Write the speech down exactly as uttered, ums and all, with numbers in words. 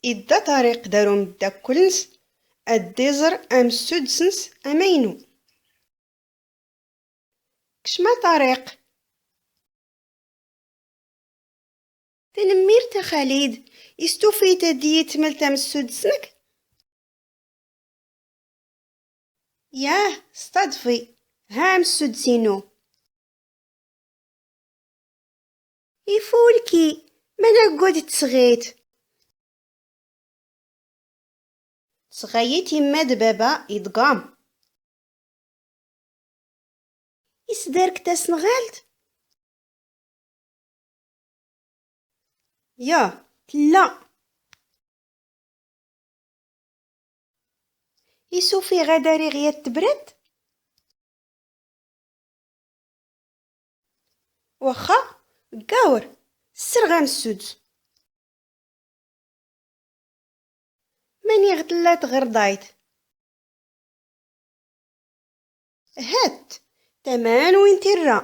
Idda Ṭariq dar umeddakel-ns ad d-iẓer amsuddes-ns amaynu. Kcem a Ṭariq. Tanemmirt a Xalid. Is tufit ad iyi-tmelt amsuddes-nnek? Yah, s taḍfi. Ha amsuddes-inu. Ifulki, man aggud tesɣit? Tesɣa-yi-t imma d baba iḍgam. Is dark tasnɣalt? Yah, tella. Is ufiɣ ad ariɣ yat tebrat? Waxxa, gawr, sserɣ amsuddes. Mani ɣ tella tɣerdayt? Hat, tama n win tirra.